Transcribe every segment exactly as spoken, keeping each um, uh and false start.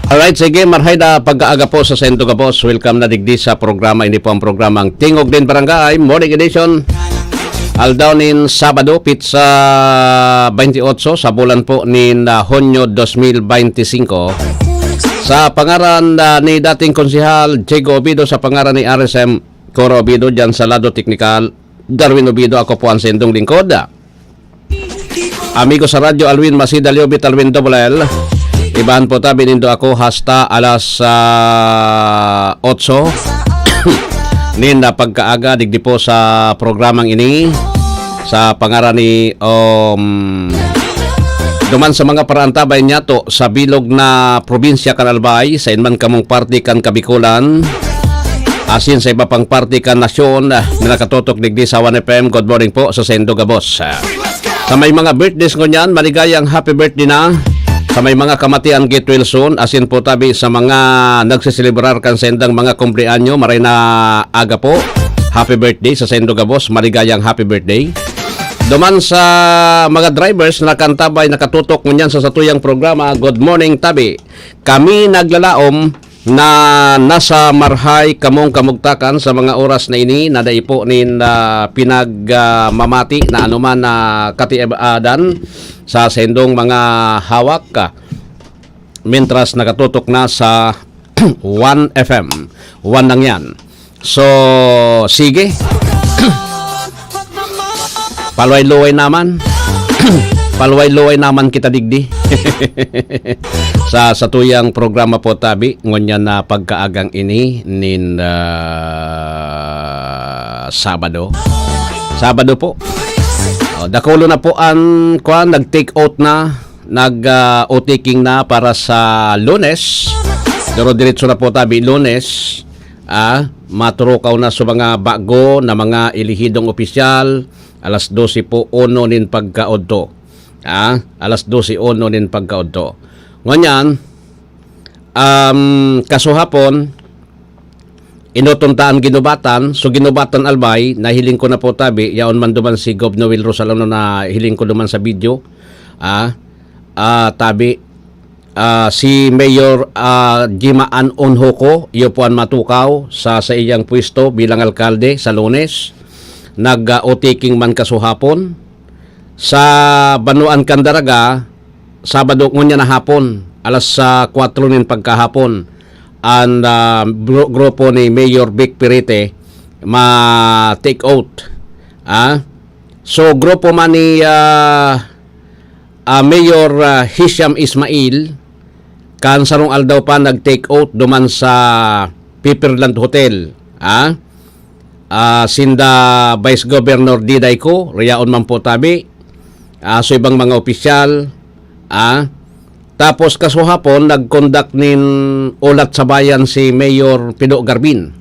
Alright, sige, marhay na pagkaaga po sa saindo gabos. Welcome na digdi sa programa. Ini po ang programang Tingog nin Barangay, Morning Edition. Aldaw nin Sabado, pitsa twenty-eight sa bulan po nin, ah, Hunyo twenty twenty-five. Sa pangaran, ah, ni dating Konsehal Chico Obido, sa pangaran ni R S M Coro Obido, dyan sa lado teknikal, Darwin Obido, ako po ang saindong lingkod. Amigo sa radyo, Alwin Masida Liobit, Alwin Double L. Ibahan po tabi nindo ako hasta alas, ah, otso. Nin na pagkaaga, digdi po sa programang ini. Sa pangaran ni, um, duman sa mga paraantabay niyato sa bilog na probinsya kan Albay, sa inman kamong parte kan Kabikolan, asin sa iba pang parte kan nasyon, ah, na nakatutok digdi sa One F M. Good morning po sa saindo gabos. Ah, sa may mga birthdays ngunyan, maligayang happy birthday na. Sa may mga kamatian, get well soon. Asin po tabi sa mga nagseselebrar kan saindang mga kumpleanyo, maray na aga po. Happy birthday sa saindo gabos, maligayang happy birthday. Duman sa mga drivers na nakantabay, nakatutok ngunyan sa satuyang programa, good morning, tabi. Kami naglalaom na nasa marhay kamong kamugtakan sa mga oras na ini na dai po nin, ah, pinag, ah, mamati na anuman na katiadan sa saindong mga hawak, ah, mintras nakatutok na sa One F M. One lang yan. So, sige. Paluway-luway naman. Paluway-luway naman kita digdi. Sa satuyang programa po tabi, ngunyan na pagkaagang ini nin, ah, Sabado. Sabado po. Oh, dakulo na po an, kwan, nag-take out na, nag, ah, O T king na para sa Lunes. Pero diretso na po tabi, Lunes. Ah, maturukaw na sa mga bago na mga elehidong opisyal, alas dose po uno nin pagkaodto. Ah, alas dose uno nin pagkaodto. Ngunyan, um, kasuhapon, inoton ta an ginubatan. So, ginubatan Albay, nahiling ko na po tabi, yaon man duman si Gov Noel Rosal, ano, nahiling ko duman sa video. Ah, ah, tabi, ah, si Mayor, ah, Jima An Onhoko, iyo po an matukaw sa, sa iyang pwesto bilang alkalde sa Lunes. Nag, ah, O T king man kasuhapon. Sa Banwaan kan Daraga, Sabado ngunyan na hapon, alas, ah, kwatro nin pagkahapon, an, ah, gru-, grupo ni Mayor Vic Pirite ma-take out. Ah? So, grupo man ni, ah, ah, Mayor, ah, Hisham Ismail, kan sarong aldaw pa nag-take out duman sa Pepperland Hotel. Ah? Ah, sinda Vice Governor Diday Co, riyaon man po tabi. Ah, so ibang mga opisyal, ah, tapos kasuhapon, nag-conduct nin Ulat sa Bayan si Mayor Pido Garbin.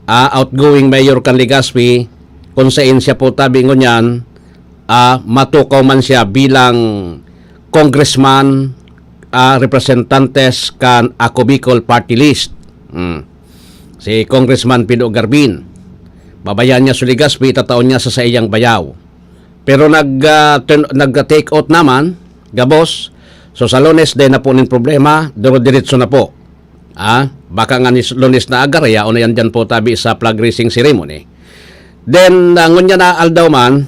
Ah, outgoing mayor kan Legazpi, kung sain siya po tabi ngunyan, ah, matukaw man siya bilang congressman, ah, representantes kan Ako Bicol Party List. Hmm. Si Congressman Pido Garbin. Babayaan niya si Legazpi, itataon niya sa saiyang bayaw. Pero nag, ah, turn-, nag-take out naman, gabos. So, sa Lunes, dai na po nin problema, duro-diretso na po. Ah, baka nga ni Lunes na aga, yaon na yan dyan po tabi sa flag raising ceremony. Then, ah, ngunyan na aldaw man,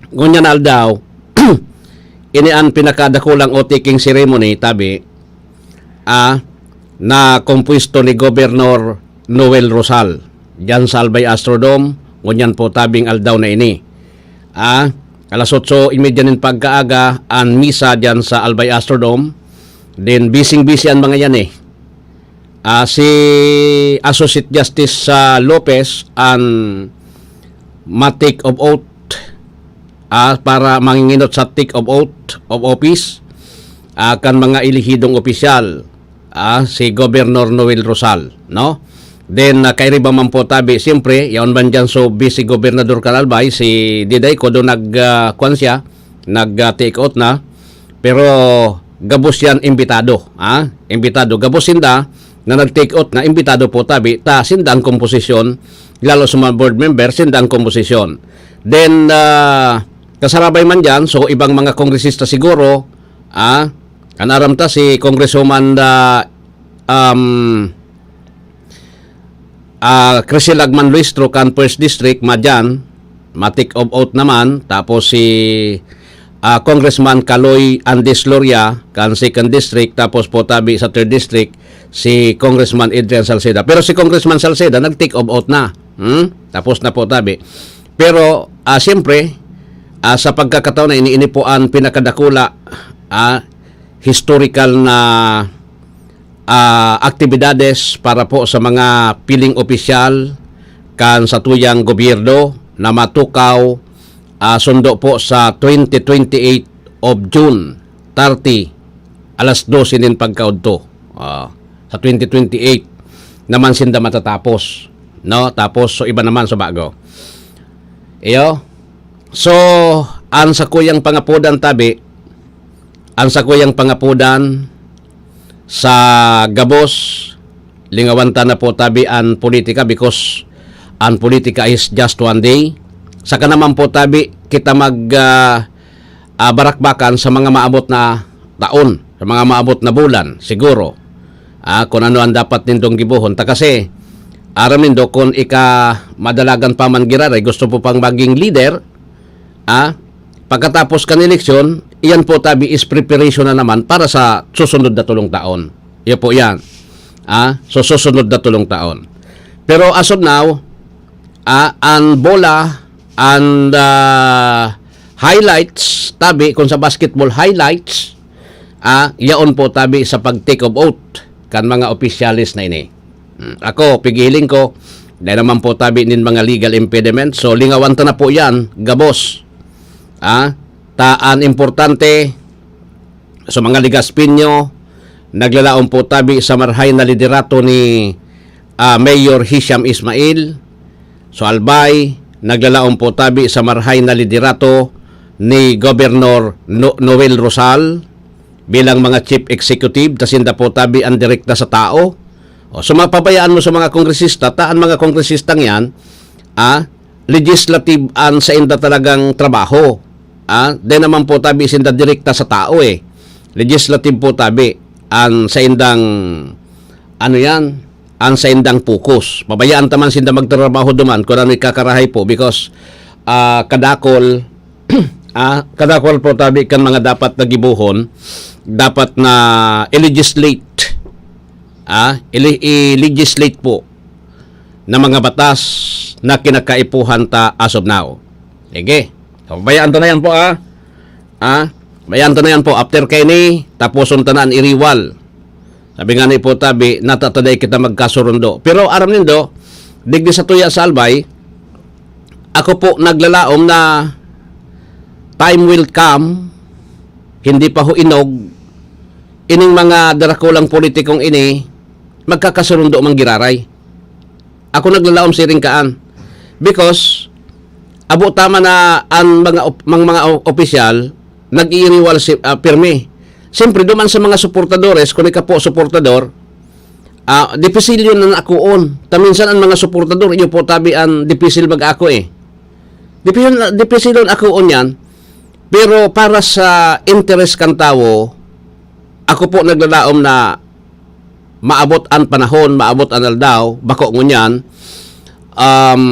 ngunyan na aldaw, ini an pinakadakulang O T king ceremony, tabi, ah, na kompwesto ni Gobernador Noel Rosal, dyan sa Albay Astrodome, ngunyan po tabing aldaw na ini. Ah, alas otso y media nin pagkaaga, an misa dyan sa Albay Astrodome. Then, bising-bisi an mga yan eh. Ah, si Associate Justice, ah, Lopez, an ma-take of oath, ah, para manginginot sa take of oath of office, ah, kan mga elehidong opisyal, ah, si Gobernador Noel Rosal, no? Then, ah, kairiba man po tabi, siyempre, yaon man dyan so Vice Gobernador kan Albay, si Diday Co, do nag, ah, kwan siya, nag, ah, take oath na, pero gabos yan imbitado, ah, imbitado. Gabos sinda na nag-take oath na imbitado po tabi, ta sinda ang komposisyon, lalo sa mga board member, sinda ang komposisyon. Then, ah, kasarabay man dyan, so ibang mga kongresista siguro, ah, Kan aram ta si Congresswoman, ah, um, ah, Crisel Agman Luistro kan First District, madyan, ma-take of oath naman. Tapos si, ah, Congressman Kaloy Andes Loria kan Second District. Tapos po tabi sa Third District, si Congressman Adrian Salceda. Pero si Congressman Salceda, nag-take of oath na. Hmm? Tapos na po tabi. Pero, ah, siyempre, ah, sa pagkakataon na ini, ini po ang pinakadakula, ah, historical na, ah, aktibidades para po sa mga piling opisyal kan satuyang gobyerno na matukaw, ah, sundo po sa twenty twenty-eight of June thirty, alas dose nin pagkaudto. Ah, sa twenty twenty-eight naman sinda matatapos, no? Tapos, so, iba naman sa bago. Iyo. So, ang sakuyang pangapodan tabi, ang sakuyang pangapodan sa gabos, lingawan ta na po tabi ang politika, because ang politika is just one day. Saka naman po tabi, kita mag, ah, ah, barakbakan sa mga maabot na taon, sa mga maabot na bulan, siguro. Ah, kung ano ang dapat nindong gibohon. Ta kasi, aram nindo, kung ika madalagan pa man giraray, gusto po pang maging leader, ah, pagkatapos kan eleksyon, iyan po tabi is preparation na naman para sa susunod na tulong taon. Iyo po yan. Ah, so susunod na tulong taon. Pero as of now, ah, ang bola, and, ah, highlights, tabi, kung sa basketball highlights, ah, yaon po tabi sa pag-take of oath kan mga opisyales na ini. Hmm, ako, pigiling ko, dahil naman po tabi nin mga legal impediment. So, lingawan ta na po yan, gabos. Ah, ta ang importante, sa mga Legaspinyo, naglalaom po tabi sa marhay na liderato ni, ah, Mayor Hisham Ismail. So, Albay, naglalaom po tabi sa marhay na liderato ni Governor No-, Noel Rosal bilang mga chief executive, ta sinda po tabi ang direkta sa tao. O, so, mapabayaan mo sa mga kongresista, ta ang mga kongresistang yan, ah, legislative ang sainda talagang trabaho. Ah, di naman po tabi sinda direkta sa tao eh. Legislative po tabi ang saindang, ano yan, ang saindang focus. Pabayaan ta man sinda magtrabaho duman kung ano ikakarahay po, because, ah, kadakol, ah, kadakol po tabi kan mga dapat na gibohon, dapat na i-legislate. Ah, i-le-, i-legislate po na mga batas na kinakaipuhan ta as of now. Sige. So, pabayaan ta na yan po, ah. Ah, pabayaan ta na yan po. After kaini, taposon ta na an iriwal. Sabi nga ni po tabi, nata ta dai kita magkasurundo. Pero aram nindo, digdi sa tuya sa Albay, ako po naglalaom na time will come, hindi pa ho inog, ining mga darakulang politikong ini, magkakasurundo man giraray. Ako naglalaom siring kaan. Because, abo tama na ang mga op-, mang mga o-, opisyal, nag-iiriwal si, ah, pirmi. Siyempre, duman sa mga suportadores, kung ika po suportador, ah, dipisil yun ang akuon. Ta minsan ang mga suportador, iyo po tabi ang dipisil mag-ako eh. Dipisil, dipisil yun akuon yan. Pero para sa interes kan tawo, ako po naglalaom na maabot an panahon, maabot an aldaw, bako ngunyan, um,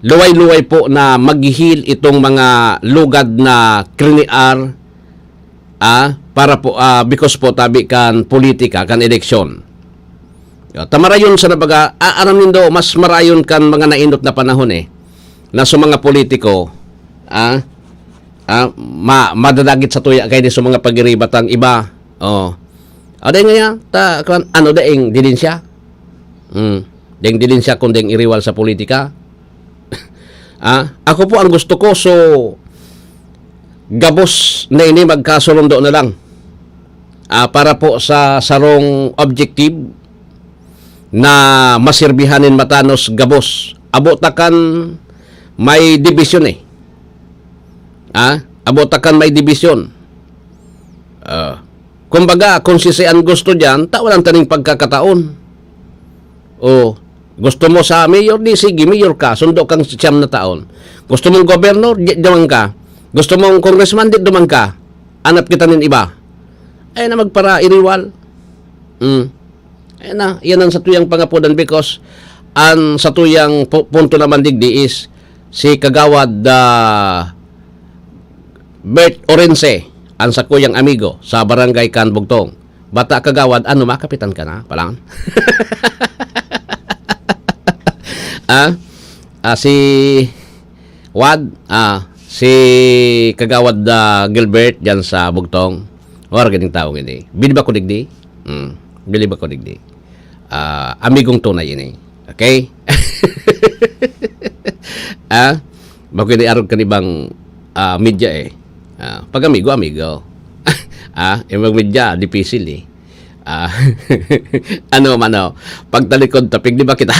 luway-luway po na maghihil itong mga lugad na kriniar, ah, para po, ah, because po tabi kan politika, kan eleksyon. Yo, ta marayon sa nabaga, a-, aram nindo, mas marayon kan mga nainot na panahon eh, na sa mga politiko, ah, ah, ma-, madadagit sa tuya kaini sa mga pagiribatang iba. Oh. Aday nga yan, ta, kwan, ano daing dilin siya? Hmm. Daing dilin siya kung daing iriwal sa politika. Ah, ako po ang gusto ko, so, gabos na ini, magkasurundo na lang. Ah, para po sa sarong objective na maserbihan nin matanos gabos. Abo ta kan may dibisyon eh. Ah, abo ta kan may dibisyon. Ah, kumbaga, kung si Sian gusto diyan, tawanan ta ning pagkakataon. O, gusto mo sa mayor, di sige, mayor ka, sundo kang siyam na taon. Gusto mong gobernador, di duman ka. Gusto mong congressman, di duman ka. Anap kita nin iba. Ayaw na magparairiwal. Mm. Ayan na, yan ang satuyang pangapodan because ang satuyang pu-, punto naman digdi is si Kagawad, ah, Bert Orense, ang sakuyang amigo sa Barangay Kanbugtong. Bata Kagawad, ano, makapitan ka na, palang? Ah? Ah, si Wad, ah, si Kagawad, ah, Gilbert diyan sa Bugtong. Wara ganing tawo ngini. Bilib ako digdi. Mm, bilib ako digdi. Ah, amigong tunay ini. Okay? Ah, bako ini arog kan ibang, ah, media eh. Ah, pag amigo, amigo. Ah, ibang media, dipisil eh. Ah, ano man, oh, pagtalikod tapig, di ba kita?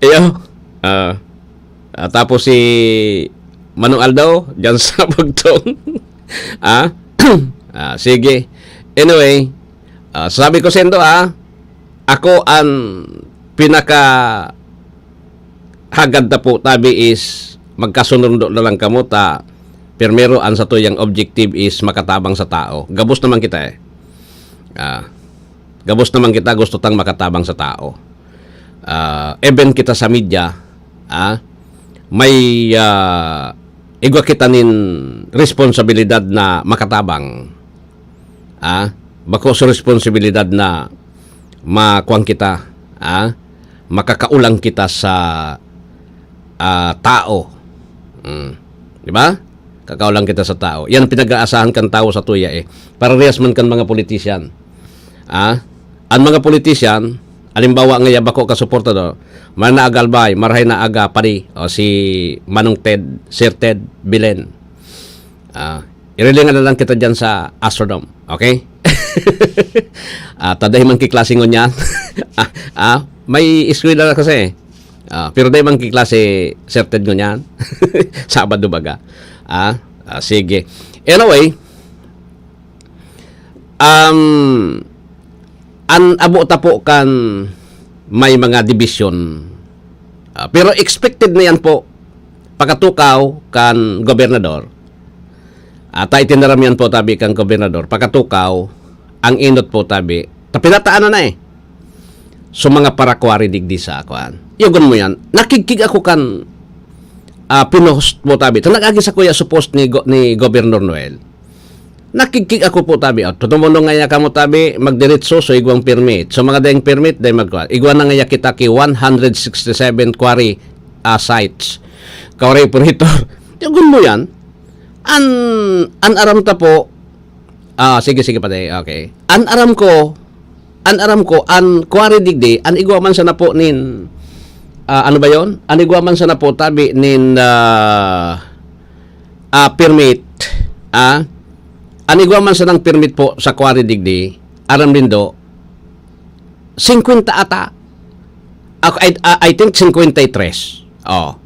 Iyo. Ah, ah, tapos si Manong Aldo, diyan sa Bugtong. Ah? Ah, sige. Anyway, ah, sabi ko sendo, ah, ako ang pinaka hagad na po tabi is magkasunundo na lang kamo ta primero ang satuyang objective is makatabang sa tao. Gabos naman kita eh. Ah, gabos naman kita gusto tang makatabang sa tao. Ah, even kita sa media, ah, may, ah, igwa kita nin responsibilidad na makatabang. Ah, bako sa responsibilidad na makuan kita, ah, makakaulang kita sa, ah, tao. Mm. Di ba? Kakaulang kita sa tao. Yan pinag-aasahan kan tawo sa tuya eh. Parehas man kan mga politician. Ah, ang mga politician, halimbawa ngaya bako ka suportador, Marna Agalbay, Marhay na Aga, Padi, o si Manong Ted, Sir Ted Bilen. Ah, irilingan na lang kita dyan sa Astrodome. Okay? Ah, taday man ki klase ngunyan. Ah, ah, may eskwela na kasi. Ah, pero day man ki klase Sir Ted ngunyan. Sabado baga. Ah, ah, sige. Anyway, um, an abo ta po kan may mga dibisyon. Ah, pero expected na yan po pakatukaw kan gobernador. At ay tinaram yan po tabi kan gobernador, pakatukaw ang inot po tabi. Tapinataan na na eh. So mga parakwari digdi sa akuan. Yugon mo yan. Nakigkig ako kan ah, pinost po tabi. Ta nag-agi sa kuya sa post ni Go-, ni Governor Noel. Nakigkig ako po tabi. Oh, tutumono ngaya kamo tabi, magdiretso so igwang permit. So mga daing permit, day magkuha. Igwa na ngaya kita ki one hundred sixty-seven quarry, ah, sites. Quarry operator. Yugon mo yan. An, an aram ta po, ah, sige, sige pa day. Okay. An aram ko, an aram ko, an quarry digdi, an igwa man sana po nin, ah, ano ba yon? An igwa man sana po tabi nin, ah, ah, permit, ah, an igwa man sanang permit po sa quarry digdi, aram nindo, singkwenta ata. Ako, I, I, I think singkwenta y tres. Oh.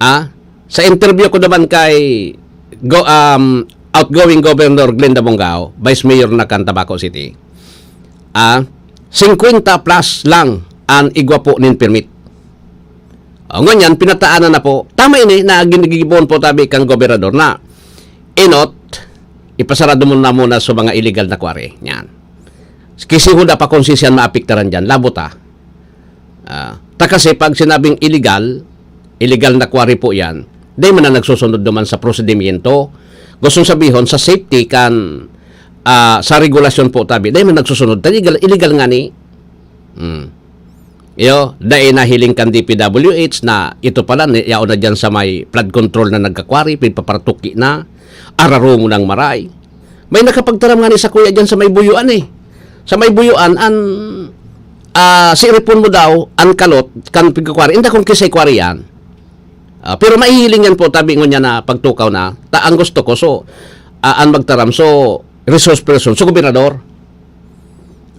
Ah, sa interview ko naman kay go-, um, outgoing Governor Glenda Bongao, Vice Mayor na kan Tabaco City, ah, singkwenta plus lang an igwa po nin permit. O, ngunyan, pinataanan na po. Tama ini na ginigibohon po tabi kang gobernador na inot, ipasarado mo na muna sa mga illegal na quarry. Yan. Kisihuda pa kung si siyan maapektaran dyan. Labot ah. Ah, ta kasi pag sinabing illegal, illegal na quarry po yan, dahil man na nagsusunod naman sa prosedimiento. Gustong sabihon, sa safety kan, ah, sa regulasyon po tabi, dahil man nagsusunod, ta illegal, illegal nga ni. Hmm. Iyo, dai nahiling kan D P W H na ito pala, ni-, yaon na dyan sa may flood control na nagkakwari, pigpapartuki na, araro mo nang maray. May nakapagtaram nga ni sa kuya dyan sa may buyuan eh. Sa may buyuan, an, ah, si Ripon mo daw, an kalot, kan pigkakwari. Hindi kung kisay kwari yan. Ah, pero mahihiling yan po, tabi ngunyan na pagtukaw na, ta ang gusto ko, so, ah, an magtaram, so, resource person, so, gobernador.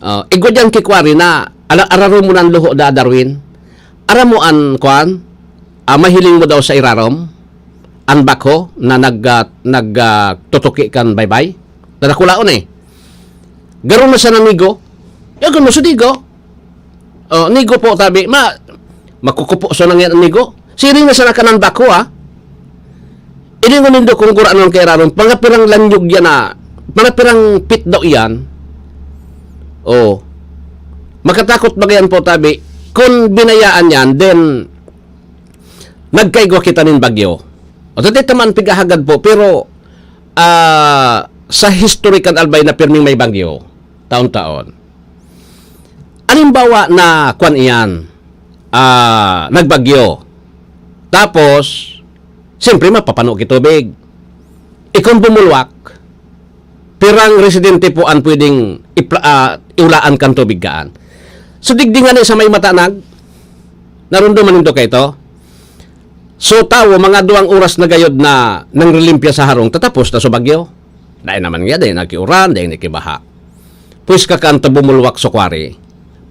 Ah, igwa dyan ki kwari na, ala, araro mo nang luho da, Darwin. Aram mo an, kwan, ah, mahiling mo daw sa irarom, an bakho na nag, ah, nag, ah, tutuki kan baybay. Tadakulaon eh. Garo na sa nanigo. Yagon mo sa digo. Oh, nigo po, tabi. Ma, makukupo sa nang yan, nigo. Siring na sa nakanan bakho, ah. Ilingon nindo kung gurano ang kairarom, mga pirang lanyog yan na, mga pirang feet daw iyan. Oh. Makatakot ba yan po, tabi? Kung binayaan yan, then, nagkaigwa kita nin bagyo. O, dati taman pigahagad po, pero, ah, sa history kan Albay na pirming may bagyo, taon-taon. Halimbawa na, kwan iyan, ah, nagbagyo. Tapos, siyempre, mapapano ki tubig. Ikong bumulwak, pirang residente po an pwedeng ipla-, ah, iulaan kan tubig kaan. So, digdi nga ni sa may Matanag, narunduman nindo kaito? So, tawo, mga duwang oras na gayod na nangrilimpya sa harong, tatapos na sa bagyo. Dai naman nga, dai nagkiuran, dai nagkibaha. Pues kakan ta bumulwak sa kwari,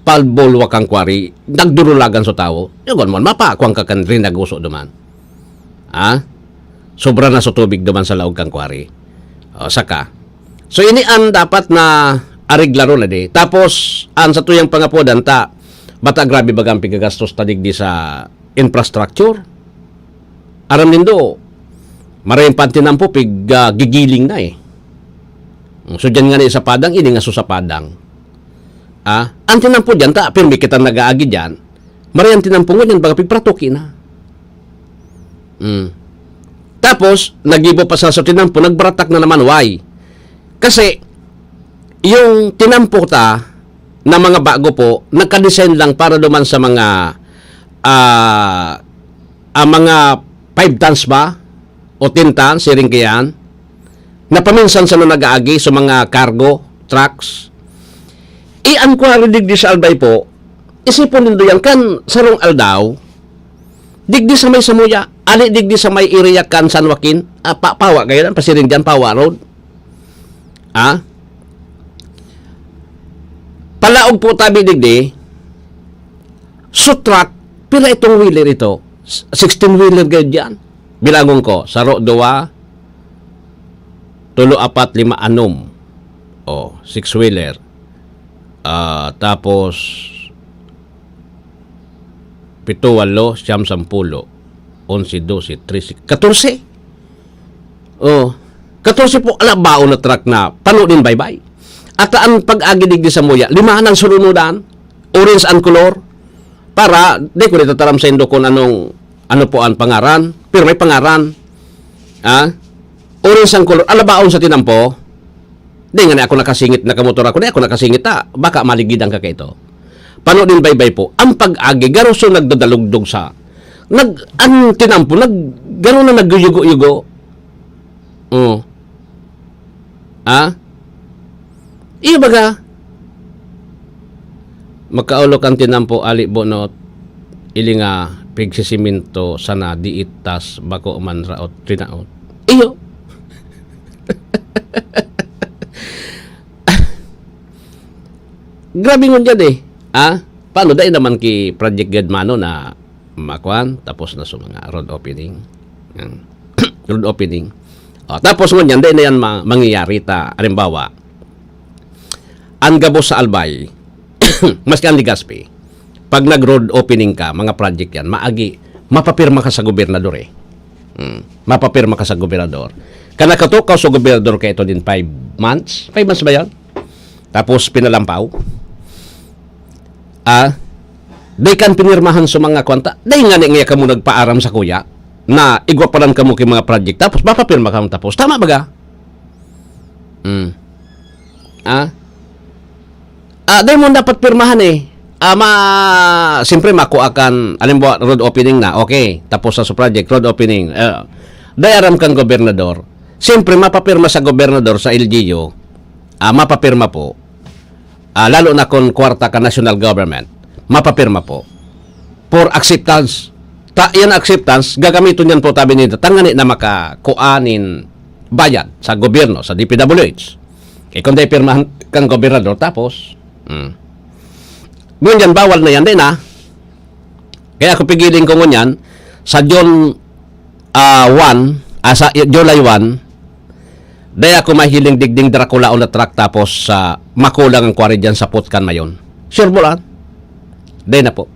palbulwak ang kwari, nagdurulagan sa tawo. Yagon mo, mapakwang ka kan rinaguso duman. Ha? Sobra na sa tubig duman sa laog kan kwari. O, saka. So, ini an dapat na areglaron na di. Tapos, an sa tuyang pangapodan ta, bata grabe baga ang pigagastos ta digdi sa infrastructure. Aram nindo, maray pa an tinampo, pig, ah, gigiling na eh. So, diyan nga ni sa Padang, ini nga so sa Padang. Ah, an tinampo diyan, ta, pirmi kita nag-aagi diyan. Maray an tinampo ngunyan, baga pigpratoki na. Mm. Tapos, nagibo pa sa, sa tinampo, nagbaratak na naman. Why? Kasi, yung tinampo ta na mga bago po, nakadesign lang para duman sa mga, ah, ah, mga five tons ba? O ten tons, siring kaiyan, na paminsan sana nag-aagi sa mga cargo, trucks. Iyan ko hari digdi sa Albay po, isipon nindo yan, kan sarong aldaw, digdi sa may Samuya, ali digdi sa may area kan San Joaquin, ah, pa, Pawa kayo lang, pasiring dyan, Pawa Road. Ah? Palaog po tabi digdi, so truck, pila itong wheeler ito? S-, sixteen wheeler kayo dyan. Bilangon ko, saro, duwa, tulo, apat, lima, anom. O, six wheeler. Ah, tapos, pito, walo, siyam, sampulo, onse, dose, trese, katorse. O, katorse po, ala, baon na truck na pano nin baybay. At an pag-agi digdi sa Samuya, lima nang sulunudan, orange ang kolor, para, di ko nitataram sa indo kung anong, ano po ang pangaran, pero may pangaran. Ah? Orange ang kolor, ala, baon sa tinampo. Di nga na ako nakasingit na kamotor ako, di ako nakasingit ta. Baka maligidan ka kaito. Pano nin baybay po, ang pag-agi, garo so nagdadalugdog sa, nag-, ang tinampo, nag-, garo na nagyugo-yugo. Oh. Ah? Iyo baga, makaolok ang tinampo, ali bunot, ili nga pigsisimento sana diit tas bako man raot tinaot. Iyo. Grabe ngunyan eh. Ah? Paano? Dai naman ki Project Gad Mano na makuan, tapos na sa mga road opening. Yan. Road opening. O, tapos ngunyan, dai na yan ma-, mangyayari ta. Halimbawa, ang gabos sa Albay, maski ang Legazpi, pag nag-road opening ka, mga project yan, maagi, mapapirma ka sa gobernador eh. Hmm. Mapapirma ka sa gobernador. Ka nakatukaw sa gobernador ka ito din five months? Five months ba yan? Tapos pinalampaw? Ah, dai kan pinirmahan sa mga kwanta. Dai nga ni nga kamo nagpaaram sa kuya na igwa pa lang kamo ki mga project. Tapos mapapirma kamo tapos. Tama baga? Hmm. Ah? Ah, dai mo dapat pirmahan eh. Ah, ma-, siyempre, makua kan, halimbawa, road opening na. Okay, tapos sa, sa project, road opening. Eh, dai aram kang gobernador. Siyempre, mapapirma sa gobernador, sa L G U. Ah, mapapirma po. Ah, lalo na kung kwarta ka national government, mapapirma po. For acceptance. Ta, yan acceptance, gagamiton yan po tabi nito. Tangani na makakuan nin bayad sa gobyerno, sa D P W H. Eh, kung di pirmahan kang gobernador, tapos, hmm. Ngunyan, bawal na yan din, ha? Kaya ako pigiling ko ngunyan, sa June, ah, one, ah, sa July one, dai ako mahiling digding Draculaon na truck tapos sa makulang ang quarry dyan sa Putkan Mayon. Sure po lang. Dai na po.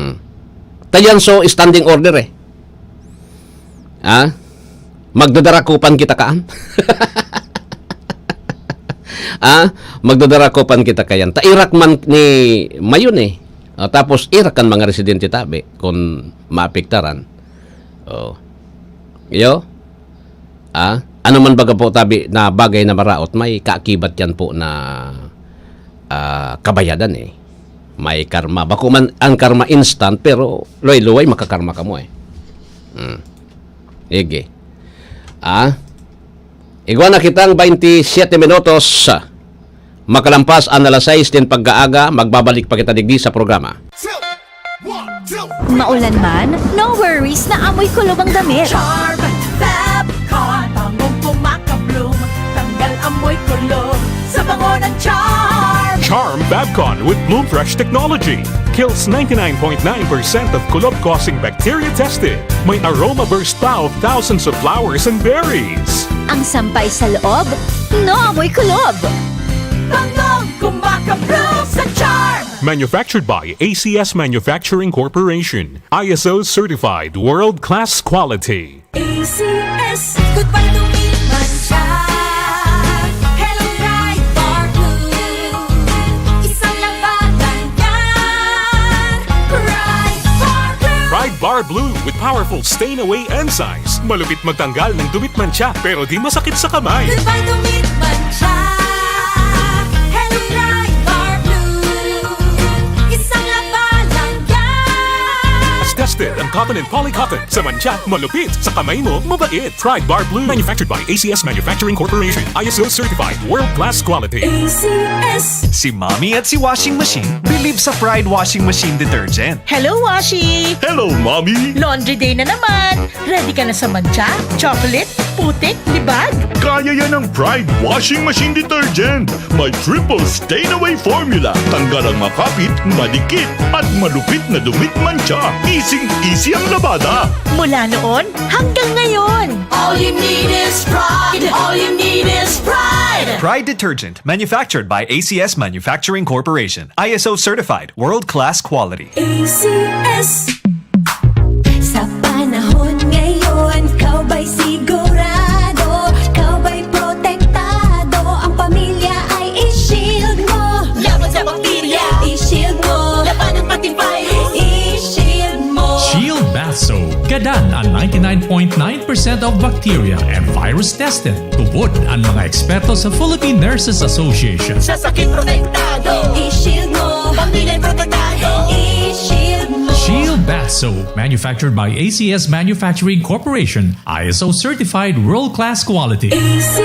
Hmm. Tayan so standing order eh. Ha? Magdadarakupan kita kaan? Ah, magdadarakupan kita kayan. Ta irak man ni mayon eh. Ah, tapos irak kan mga residente tabi kung maapektaran. Oh. Iyo? Ah, ano man baga po tabi na bagay na maraot, may kaakibat yan po na ah, kabayadan eh. May karma. Bako man ang karma instant, pero luway-luway makakarma kamo eh. Hmm. Sige. Ah? Igwa na kitang twenty-seven minutos. Makalampas ang alas sais nin pagkaaga, magbabalik pa kita digdi sa programa. Maulan man, no worries na amoy kulob ang damit. Charm Fab Con, bangong kumakabloom, tanggal amoy kulob sa bango ng Charm. Charm Fabcon with Bloom Fresh technology kills ninety-nine point nine percent of kulob-causing bacteria tested. May aroma burst pa of thousands of flowers and berries. Ang sampay sa loob, no amoy kulob. Bangong kumakabloom sa Charm. Manufactured by A C S Manufacturing Corporation. I S O certified world-class quality. A C S. Goodbye to me, mancha. Hello, Pride Bar Blue. Isang labanan yan. Pride Bar Blue. Pride Bar Blue with powerful stain away enzymes. Malupit magtanggal ng dumi't mancha, pero di masakit sa kamay. Goodbye to me, mancha. Hello, Pride Bar Blue. Isang labanan yan. Tested ang cotton and polycotton. Sa mancha, malupit. Sa kamay mo, mabait. Pride Bar Blue. Manufactured by A C S Manufacturing Corporation. I S O certified. World class quality. A C S. Si Mommy at si Washing Machine believe sa Pride Washing Machine Detergent. Hello, Washi! Hello, Mommy! Laundry day na naman! Ready ka na sa mancha, chocolate, putik, libag? Kaya yan ng Pride Washing Machine Detergent. May triple stain away formula. Tanggal ang makapit, madikit, at malupit na dumi't mancha. Easy-easy ang labada. Mula noon hanggang ngayon! All you need is pride. All you need is pride. Pride Detergent, manufactured by A C S Manufacturing Corporation. I S O certified, world-class quality. A C S. Sa panahon ngayon, ikaw ba'y sigurado? Ikaw ba'y protektado? Ang pamilya ay i-shield mo. Laban sa bakterya. I-shield mo. Labanan pati virus. I-shield mo. Shield Bath Soap. Gadan ang ninety-nine point nine percent of bacteria and virus tested. Tubod ang mga eksperto sa Philippine Nurses Association. Sa sakit protektado. I-shield mo. Pamilya protektado. I-shield mo. Shield Bath Soap, manufactured by A C S Manufacturing Corporation, I S O certified world-class quality. A C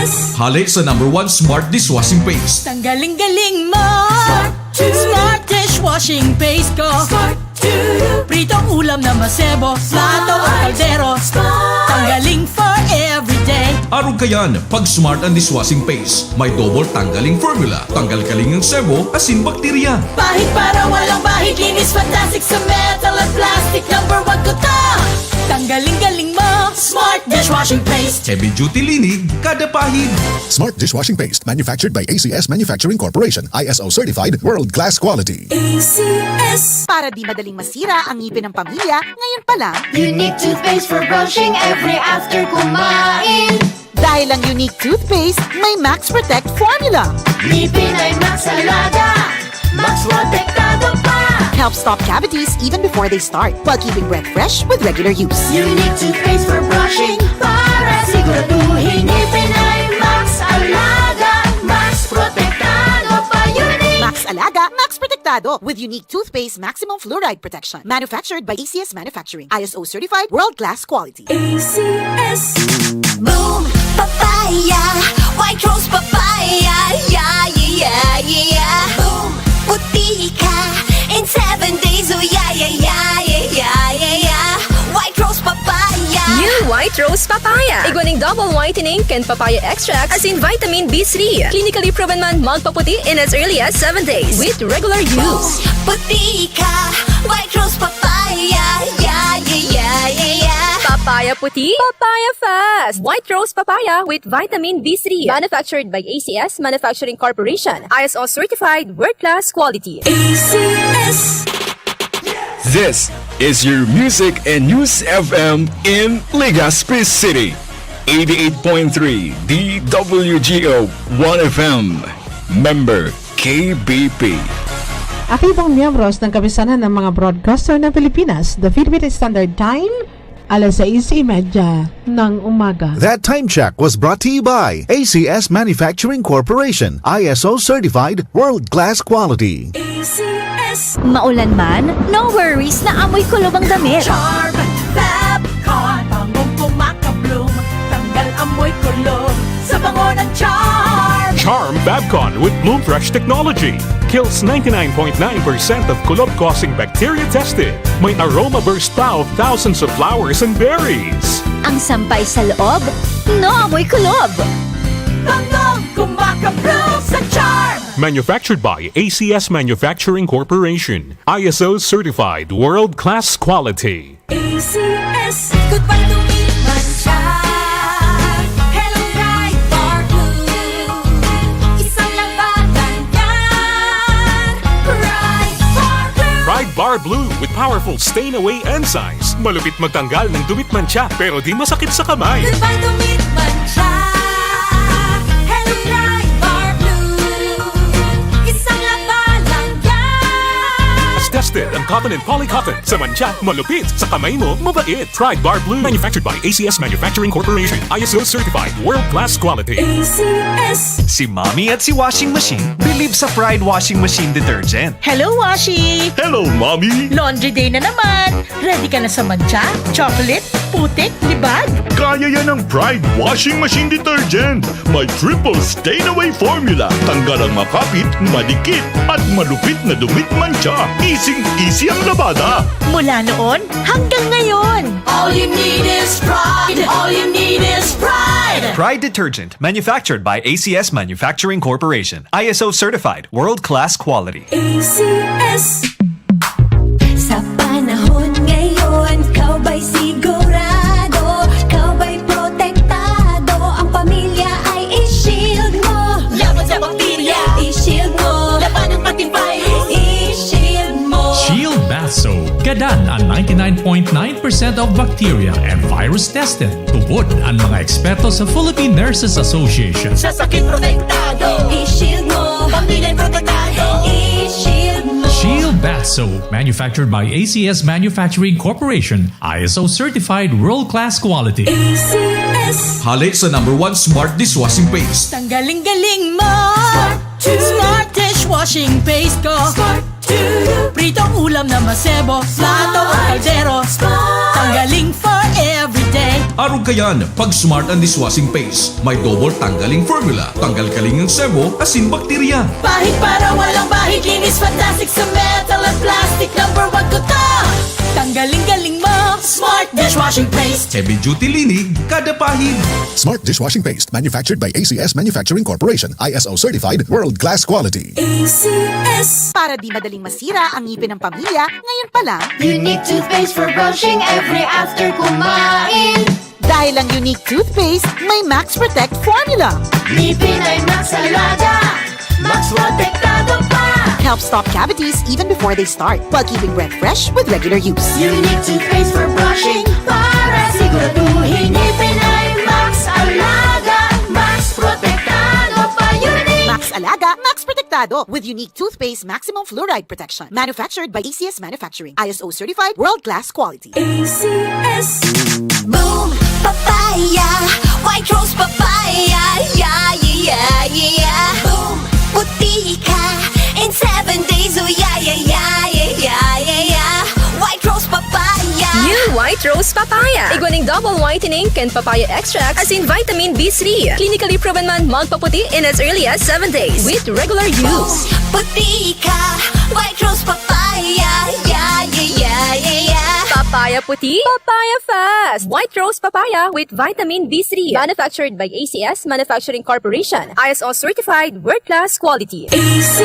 S. Hale sa number one smart dishwashing paste. Tanggaling galing mo! Smart two. Smart dishwashing paste ko! Smart two. Pritong ulam na masebo, plato o kaldero. Tanggaling for everyday. Arog kayan, pag smart ang dishwashing paste, may double tanggaling formula. Tanggal kaling ang sebo, asin bakterya. Bahid para walang bahid, linis fantastic sa metal at plastic. Number one ko to. Tanggaling galing mo! Smart dishwashing paste. Heavy duty linig, kada pahid. Smart dishwashing paste, manufactured by A C S Manufacturing Corporation, I S O certified, world class quality. A C S. Para di madaling masira ang ngipin ng pamilya, ngayon pa lang. Unique toothpaste for brushing every after kumain. Dahil ang Unique Toothpaste may Max Protect Formula. Ngipin ay Max Alaga. Max Protektado pa. Helps stop cavities even before they start, while keeping breath fresh with regular use. Unique toothpaste for brushing para siguraduhin ngipin ay Max Alaga. Max Protektado pa. Unique. Max Alaga, Max Protektado with Unique Toothpaste Maximum Fluoride Protection. Manufactured by A C S Manufacturing. I S O certified, world class quality. A C S. Boom! Papaya! White Rose Papaya! Yeah, yeah, yeah, yeah! Boom! Puti ka in seven days! Oh, yeah, yeah, yeah, yeah, yeah, yeah, yeah! White Rose Papaya! New White Rose Papaya. Igwa ning double whitening kan papaya extract asin vitamin B three. Clinically proven man magpaputi in as early as seven days with regular use. Puti ka! White Rose Papaya! Yeah, yeah, yeah, yeah, yeah! Papaya puti, papaya fast. White Rose Papaya with vitamin B three. Manufactured by A C S Manufacturing Corporation. I S O certified, world class quality. A C S. This is your Music and News F M in Legazpi City. eighty-eight point three D W G O One F M. Member K B P. Aktibong miyembros ng Kapisanan ng mga Broadcaster ng Pilipinas, the Philippine Standard Time, alas sais y media ng umaga. That time check was brought to you by A C S Manufacturing Corporation, I S O certified, world-class quality. A C S. Maulan man, no worries na amoy kulob ang damit. Charm Fab Con, bangong kumakabloom, tanggal amoy kulob sa bango ng Charm. Charm Fabcon with Bloom Fresh technology kills ninety-nine point nine percent of kulob-causing bacteria tested. May aroma burst pa of thousands of flowers and berries. Ang sampay sa loob, no amoy kulob. Bangong kumakabloom sa Charm. Manufactured by A C S Manufacturing Corporation, I S O certified, world-class quality. A C S. Goodbye to me, mancha. Hello, Pride Bar Blue. Isang labanan yan. Pride Bar Blue. Pride Bar Blue with powerful stain away enzymes. Malupit magtanggal ng dumi't mancha pero di masakit sa kamay. Goodbye to me, mancha. Hello, Pride Bar Blue. Isang labanan yan. Tested ang cotton and polycotton. Sa mancha, malupit. Sa kamay mo, mabait. Pride Bar Blue. Manufactured by A C S Manufacturing Corporation. I S O certified. World-class quality. A C S. Si Mommy at si Washing Machine believe sa Pride Washing Machine Detergent. Hello, Washi! Hello, Mommy! Laundry day na naman! Ready ka na sa mancha, chocolate, putik, libag? Kaya yan ng Pride Washing Machine Detergent. May triple stain away formula. Tanggal ang makapit, madikit, at malupit na dumi't mancha. Easing-easy ang labada. Mula noon hanggang ngayon. All you need is Pride. All you need is Pride. Pride Detergent, manufactured by A C S Manufacturing Corporation. I S O certified, world-class quality. A C S. Sa panahon ngayon, ikaw ba'y sigurado? Ikaw ba'y protektado? Ang pamilya ay i-shield mo. Laban sa bakterya. I-shield mo. Laban ng pati virus. I-shield mo. Shield Bath Soap. Gadan ang ninety-nine point nine percent of bacteria and virus tested. Tubod ang mga eksperto sa Philippine Nurses Association. Sa sakit protektado. I-shield mo. Pamilya protektado. I-shield mo. Shield Bath Soap, manufactured by A C S Manufacturing Corporation, I S O certified, world-class quality. A C S. Hale sa number one smart dishwashing paste. Tanggaling-galing mo! Smart two. Smart dishwashing paste ko! Smart two. Pritong ulam na masebo, plato o kaldero. Tanggaling for everyday. Arog kayan, pag smart ang dishwashing paste. May double tanggaling formula. Tanggal kaling ang sebo, asin bakterya. Pahid para walang bahid. Linis fantastic sa metal at plastic. Number one ko to. Tanggaling-galing mo! Smart dishwashing paste. Heavy duty linig, kada pahid. Smart dishwashing paste manufactured by A C S Manufacturing Corporation, I S O certified, world-class quality. A C S. Para di madaling masira ang ngipin ng pamilya, ngayon pa lang, Unique toothpaste for brushing every after kumain. Dahil ang Unique Toothpaste may Max Protect Formula. Ngipin ay Max Alaga. Max Protektado pa. Helps stop cavities even before they start, while keeping breath fresh with regular use. Unique toothpaste for brushing para siguraduhin ngipin ay Max Alaga. Max Protektado pa, Unique. Max Alaga, Max Protektado with Unique Toothpaste Maximum Fluoride Protection. Manufactured by A C S Manufacturing. I S O certified, world-class quality. A C S. Boom! Papaya! White Rose Papaya! Yeah, yeah, yeah, yeah! Boom! Puti ka in seven days! Oh, yeah, yeah, yeah, yeah, yeah, yeah, yeah! White Rose Papaya! New White Rose Papaya. Igwa ning double whitening kan papaya extract asin vitamin B three. Clinically proven man magpaputi in as early as seven days with regular use. Puti ka! White Rose Papaya! Yeah, yeah, yeah, yeah, yeah! Papaya puti, papaya fast. White Rose Papaya with vitamin B three. Manufactured by A C S Manufacturing Corporation. I S O certified, world-class quality. A C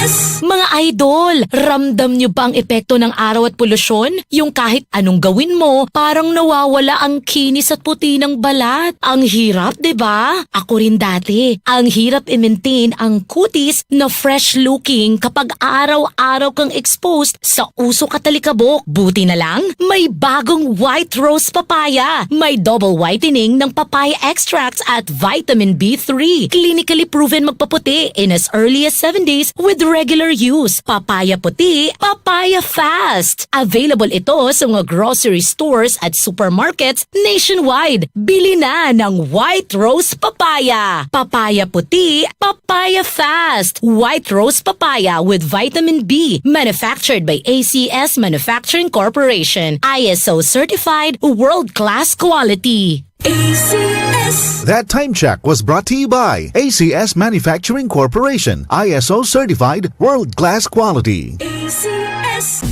S. Mga idol, ramdam nyo ba ang epekto ng araw at polusyon? Yung kahit anong gawin mo, parang nawawala ang kinis at puti ng balat. Ang hirap, di ba? Ako rin dati. Ang hirap i-maintain ang kutis na fresh-looking kapag araw-araw kang exposed sa usok at alikabok. Buti na lang, may bagong White Rose Papaya. May double whitening ng papaya extracts at vitamin B three. Clinically proven magpaputi in as early as seven days with regular use. Papaya puti, papaya fast. Available ito sa mga grocery stores at supermarkets nationwide. Bili na ng White Rose Papaya. Papaya puti, papaya fast. White Rose Papaya with vitamin B. Manufactured by A C S Manufacturing Corporation. I S O certified, world-class quality. A C S. That time check was brought to you by A C S Manufacturing Corporation, I S O certified, world-class quality. A C S.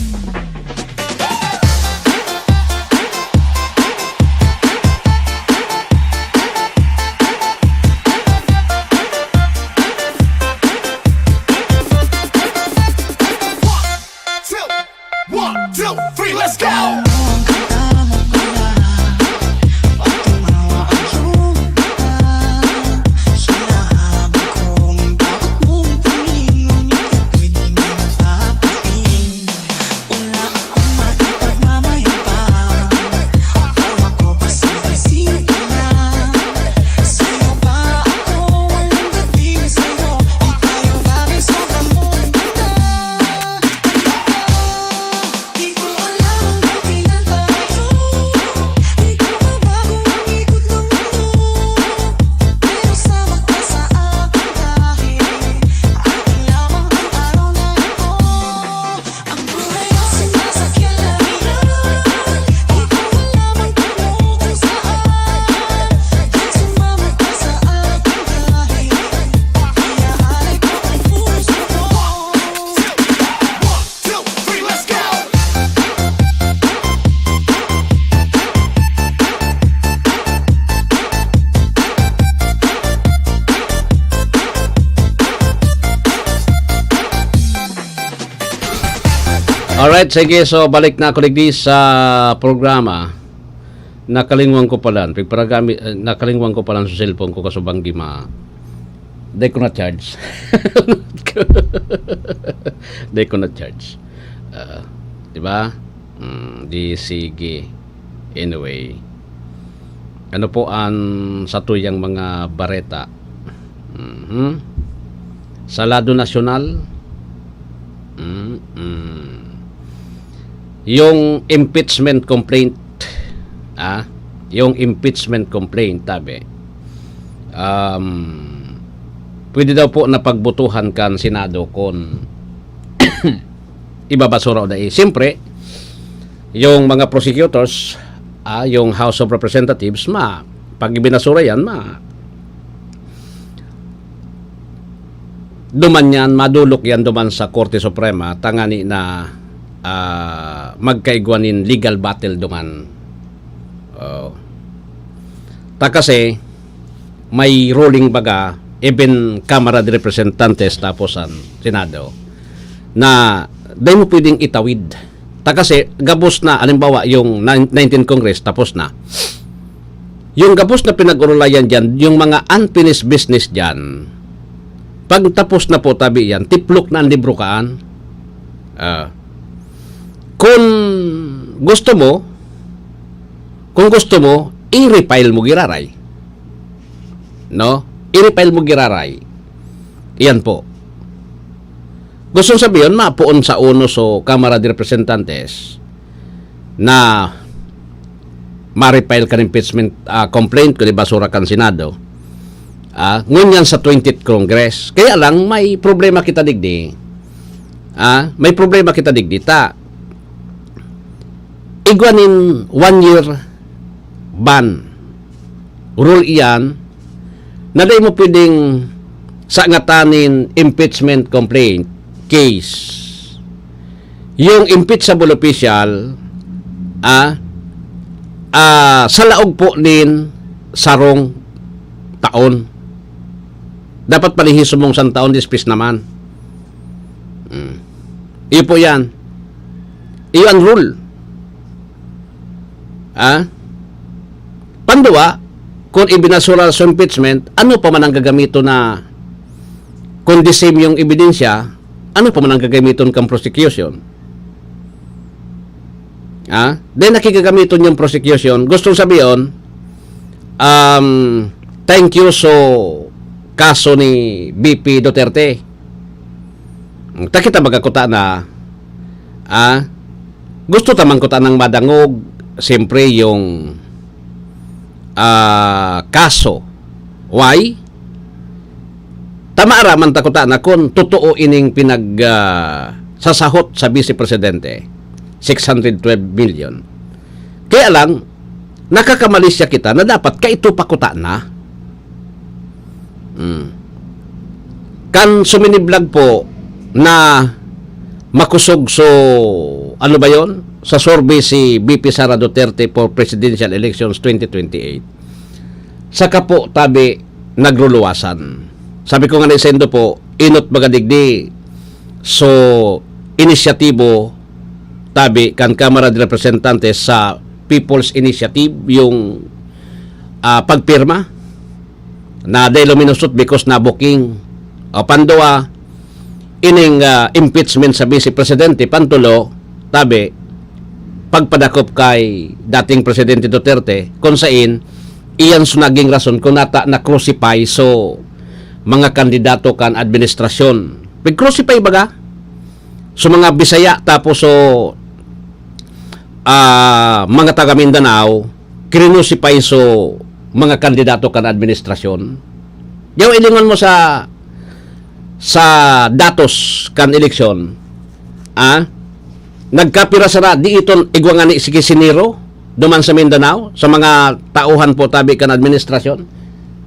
One, two, three, let's go! Alright, sige. So, balik na ako digdi sa programa. Nakalingwan ko palan. Pigparagami, eh, nakalingwan ko palan sa cellphone ko kasubang gima. Di ko na charge. Di ko na charge. Ah, di ba? Mm, di sige. Anyway, ano po ang satuyang mga bareta? Mhm. Sa lado nasyonal, mm, mm. Yung impeachment complaint, ah, yung impeachment complaint, tabi, um, pwede daw po na pagbutuhan kan Senado kung ibabasura o dai. Siyempre, yung mga prosecutors, ah, yung House of Representatives, ma, pag ibinasura yan, ma, duman yan, madulok yan duman sa Korte Suprema, tangani na, ah, magkaigwa nin legal battle duman. Oh. Ta kasi, may ruling baga, even Kamara de Representantes tapos an Senado, na dai mo pwedeng itawid. Ta kasi, gabos na, halimbawa, yung nine-, nineteen Congress, tapos na. Yung gabos na pinag-urulayan dyan, yung mga unfinished business dyan, pag tapos na po, tabi yan, tiplok na ang libro kaan. Ah. Kung gusto mo, kung gusto mo, i-refile mo giraray. No? I-refile mo giraray. Iyan po. Gustong sabihin, mapoon sa unos o Kamara de Representantes na ma-refile kan impeachment, ah, complaint kung di basura kan Senado. Ah, ngunyan sa twentieth Congress. Kaya lang, may problema kita digdi. Ah, may problema kita digdi. Ta, igwa nin one year ban. Rule iyan na dai mo pwedeng sangatan nin impeachment complaint case. Yung impeachable official, ah, ah, sa laog po nin sarong taon. Dapat palihis sumong san taon, dispis naman. Mm. Iyo po yan. Iyo ang rule. Ah? Pandua, kung ibinasura sa impeachment, ano pa man ang gagamiton na, kung the same yung ebidensya, ano pa man ang gagamiton kang prosecution? Ah, then nakikagamiton yung prosecution. Gustong sabihin, um, thank you so kaso ni V P Duterte. Ta kita magakuta na, ah, gusto ta man kuta ng madangog, siyempre yung, ah, kaso. Why? Tama ra man ta kuta na kung totoo ining pinag, ah, sasahot sa Vice Presidente, six hundred twelve million. Kaya lang, nakakamalisya kita na dapat kaito pa kuta na. Hmm. Kan suminiblag po na makusog so, ano ba yon? Sa survey si V P Sara Duterte for presidential elections twenty twenty-eight. Saka po tabi nagruluwasan. Sabi ko nga na isendo po, inot baga digdi. So, inisyatibo tabi kan Kamara de Representantes sa People's Initiative, yung, ah, pagpirma na dahil luminusot because na booking. O pandua, ining, ah, impeachment sa Vice Presidente, pantulo, tabi, pagpadakop kay dating Presidente Duterte, kung sain, iyan so naging rason kung nata na-crucify so mga kandidato kan administrasyon. Pag-crucify baga? So mga Bisaya tapos so, ah, mga taga Mindanao, krinusipay so mga kandidato kan administrasyon. Yaw ilingon mo sa, sa datos kan eleksyon, ah, nagkapira sana di iton igwa ngani si Kisiniro duman sa Mindanao, sa mga tauhan po tabi kan administrasyon.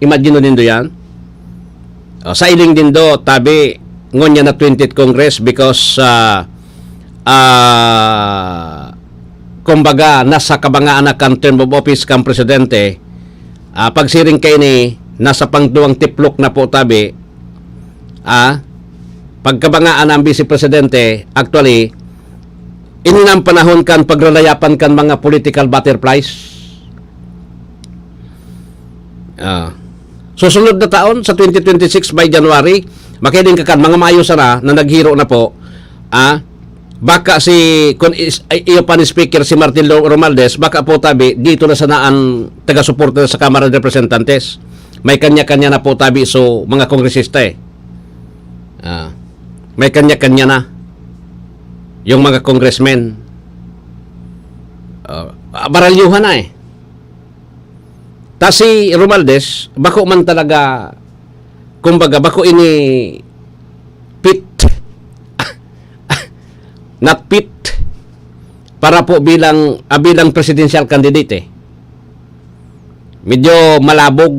Imagine nindo yan. O, sa iling dindo, tabi, ngunyan na twentieth Congress because, ah, ah, kumbaga, nasa kabangaan na kan term of office kan presidente. Ah, pagsiring kaini, nasa pangduwang tiplok na po tabi. Ah, pagkabangaan ang Vice Presidente, actually, ini na ang panahon kan pagralayapan kan mga political butterflies. Ah. Susunod na taon, sa twenty twenty-six by January, makiling ka kan mga mayo sana na naghiro na po, ah, baka si, kun is, ay, iyo pa ni Speaker si Martin Lo-, Romualdez, baka po tabi, dito na sana ang taga-suporta sa Kamara de Representantes. May kanya-kanya na po tabi so mga kongresista eh. Ah, may kanya-kanya na yung mga congressmen. Ah, baralyuhan na eh. Ta si Romualdez, bako man talaga, kumbaga, bako ini fit, not fit para po bilang, ah, bilang presidential candidate eh. Medyo malabog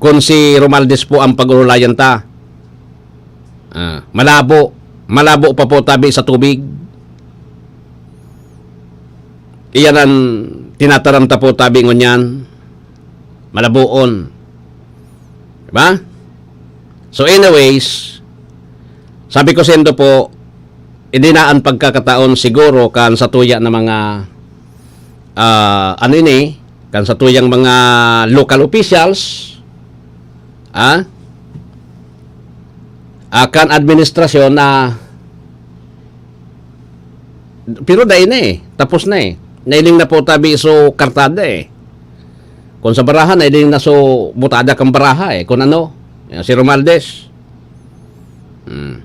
kung si Romualdez po ang pag-urulayan ta. Ah, malabo. Malabo pa po tabi sa tubig. Iyan ang tinataram ta po tabi ngunyan. Malaboon. Diba? So anyways, sabi ko sendo po, hindi na ang pagkakataon siguro kan sa tuya na mga, ah, ano ini, kan sa tuyang mga local officials, ah, ah, kan administrasyon na, pero dai na eh, tapos na eh. Nailing na po tabi so kartada eh. Kung sa baraha, nailing na so butada kang baraha eh. Kung ano, yan, si Romualdez. Hmm.